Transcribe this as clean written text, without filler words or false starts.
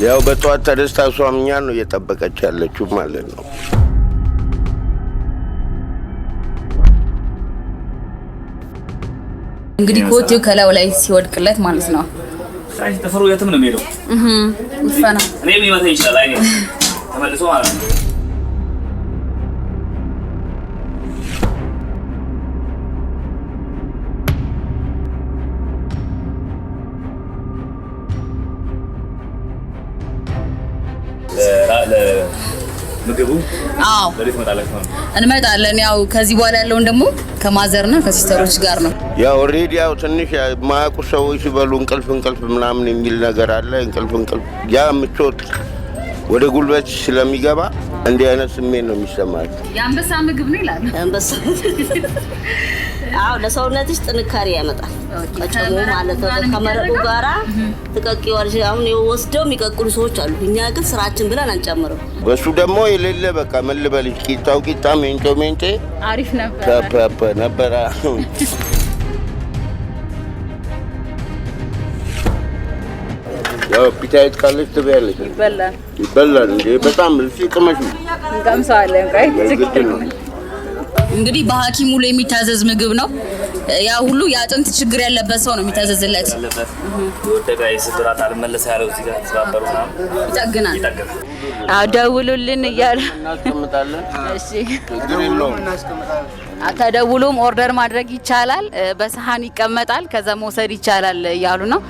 ያው በጠዋት ተነስታ እሷም እኛን ነው እየጠበቀች ያለችው ማለት ነው። እንግዲህ ኮቴው ከላዩ ላይ ሲወድቅለት ማለት ነው። ጥፍሩ የትም ነው የሚሄደው። ይፈና። እኔም ሊመታኝ ይችላል። አይኔ ተመልሶ ማለት ነው። ለምግቡ አዎ። ለቤት ትመጣላችሁ ማለት ነው። እንመጣለን። ያው ከዚህ በኋላ ያለውን ደግሞ ከ mother ና ከ sister ኦች ጋር ነው። ያው already ያው ትንሽ የማያውቁ ሰዎች ሲበሉ እንቅልፍ እንቅልፍ ምናምን የሚል ነገር አለ። እንቅልፍ እንቅልፍ ያ ምቾት ወደ ጉልበት ስለሚገባ እንዲህ አይነት ስሜት ነው የሚሰማቸው። የአንበሳ ምግብ ነው ይላሉ። አንበሳ፣ አዎ፣ ለሰውነትሽ ጥንካሬ ያመጣል። ቀጭሙ ማለት ነው። ከመረቁ ጋራ ትቀቅይዋለሽ። አሁን ወስደው የሚቀቅሉ ሰዎች አሉ። እኛ ግን ስራችን ብለን አንጨምርም። በሱ ደግሞ የሌለ በቃ ምን ልበልሽ፣ ቂጣው ቂጣ፣ ሜንጮ ሜንጬ። አሪፍ ነበር። ተፐፐ ነበረ። ያው appetite ካለች ትበያለሽ። ይበላል። ይበላል እንዴ! በጣም እዚህ ቅመሽ። እንቀምሰዋለን። ቆይ። ግድ ነው። እንግዲህ በሐኪም ሁሉ የሚታዘዝ ምግብ ነው። ያ ሁሉ የአጥንት ችግር ያለበት ሰው ነው የሚታዘዝለት። ያለበት የወደቀ የስብራት አልመለሰ ያለው እዚህ ጋር ተሰባበሩት ምናምን ይጠግናል። ይጠግናል። አዎ፣ ደውሉልን እያሉ። እናስቀምጣለን። እሺ። ችግር የለውም። ተደውሎም order ማድረግ ይቻላል። በሰሃን ይቀመጣል። ከዛ መውሰድ ይቻላል እያሉ ነው።